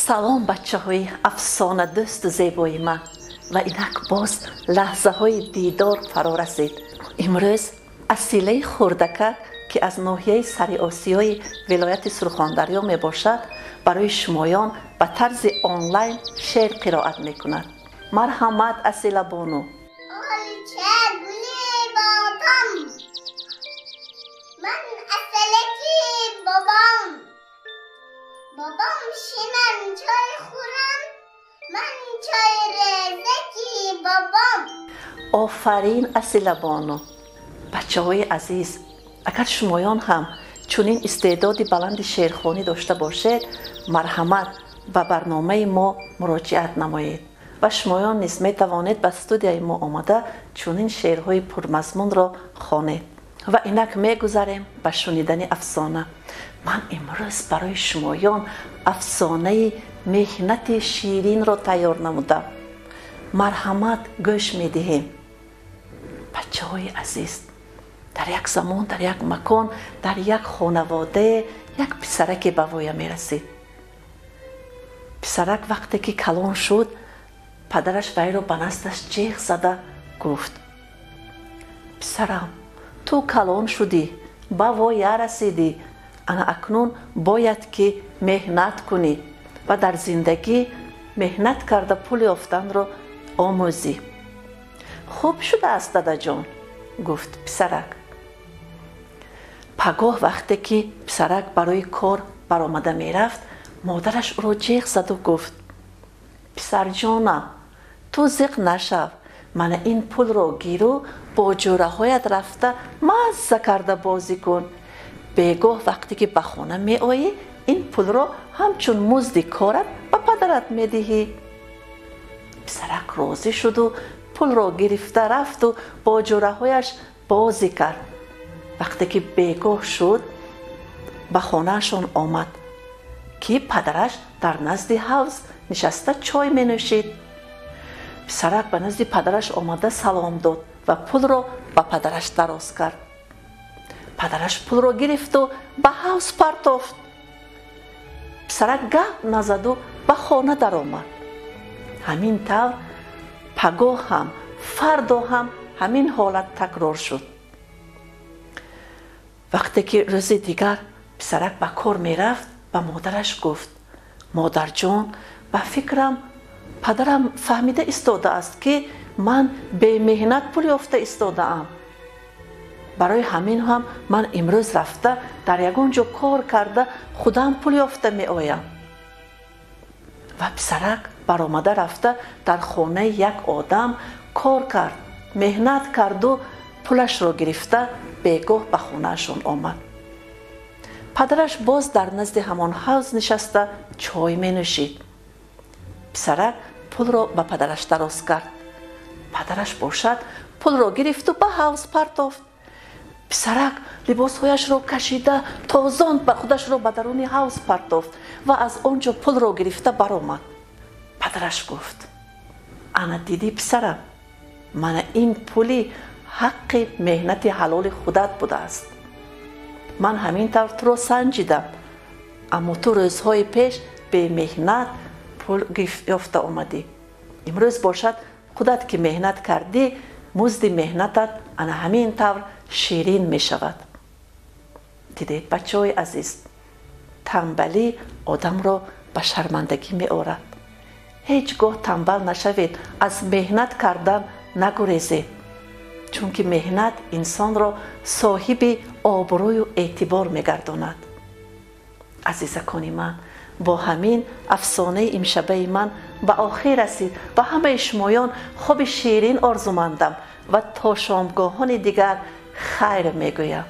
Салом, бачаҳои афсонадӯсту зебои ман. Ва инак боз лаҳзаҳои дидор фаро расид. Имрӯз Асилаи хурдакак, ки аз ноҳияи Сариосиёи вилояти Сурхондарё мебошад, барои шумоён ба тарзи онлайн шеър қироат мекунад. Марҳамат, Асила бону. Олча гули бодом, ман асалаки бобом, бобом шинам чой хӯрам, ман чой резаки бобом. Офарин, Асила бону. Бачаҳои азиз, агар шумоён ҳам чунин истеъдоди баланди шеърхонӣ дошта бошед, марҳамат, ба барномаи мо муроҷиат намоед ва шумоён низ метавонед ба студияи мо омада чунин шеърҳои пурмазмунро хонед. Ва инак мегузарем ба шунидани афсона. Ман имрӯз барои шумоён афсонаи меҳнати ширинро тайёр намудам. Марҳамат, гӯш медиҳем. Бачаҳои азиз, дар як замон, дар як макон, дар як хонаводае як писараке ба воя мерасид. Писарак вақте ки калон шуд, падараш вайро ба наздаш ҷеғ зада гуфт: «Писарам, ту калон шудӣ, ба воя расидӣ, ана акнун бояд ки меҳнат кунӣ ва дар зиндагӣ меҳнат карда пул ёфтанро омӯзӣ». «Хуб шудааст, дадаҷон», гуфт писарак. Пагоҳ вақте ки писарак барои кор баромада мерафт, модараш ӯро ҷеғ заду гуфт: «Писарҷонам, ту зиқ нашав, мана ин пулро гиру бо ҷӯраҳоят рафта мазза карда бозӣ кун. Бегоҳ вақте ки ба хона меоӣ, ин пулро ҳамчун музди корат ба падарат медиҳӣ». Писарак розӣ шуду пулро гирифта рафту бо ҷӯраҳояш бозӣ кард. Вақте ки бегоҳ шуд, ба хонаашон омад, ки падараш дар назди ҳавз нишаста чой менӯшид. Писарак ба назди падараш омада салом дод ва пулро ба падараш дароз кард. Падараш пулро гирифту ба ҳавз партофт. Писарак гап назаду ба хона даромад. Ҳамин тавр пагоҳ ҳам, фардо ҳам ҳамин ҳолат такрор шуд. Вақте ки рӯзи дигар писарак ба кор мерафт, ба модараш гуфт: «Модарҷон, ба фикрам, падарам фаҳмида истодааст, ки ман бемеҳнат пул ёфта истодаам. Барои ҳамин ҳам ман имрӯз рафта дар ягон ҷо кор карда худам пул ёфта меоям». Ва писарак баромада рафта дар хонаи як одам кор кард, меҳнат карду пулашро гирифта бегоҳ ба хонаашон омад. Падараш боз дар назди ҳамон ҳавз нишаста чой менӯшид. Писарак пулро ба падараш дароз кард. Падараш бошад, пулро гирифту ба ҳавз партофт. Писарак либосҳояшро кашида тозон ба худашро ба даруни ҳавз партофт ва аз он ҷо пулро гирифта баромад. Падараш гуфт: «Ана дидӣ, писарам, мана ин пули ҳаққи меҳнати ҳалоли худат будааст. Ман ҳамин тавр туро санҷидам, аммо ту рӯзҳои пеш бемеҳнат пул ёфта омадӣ. Имрӯз бошад, худат ки меҳнат кардӣ, музди меҳнатат ана ҳамин тавр ширин мешавад». Дидед, бачаҳои азиз, танбалӣ одамро ба шармандагӣ меорад. Ҳеҷ гоҳ танбал нашавед, аз меҳнат кардан нагурезед, чунки меҳнат инсонро соҳиби обрӯю эътибор мегардонад. Азизакони ман, бо ҳамин афсонаи имшабаи ман ба охир расид. Ба ҳамаи шумоён хоби ширин орзумандам ва то шомгоҳони дигар хайр мегӯям.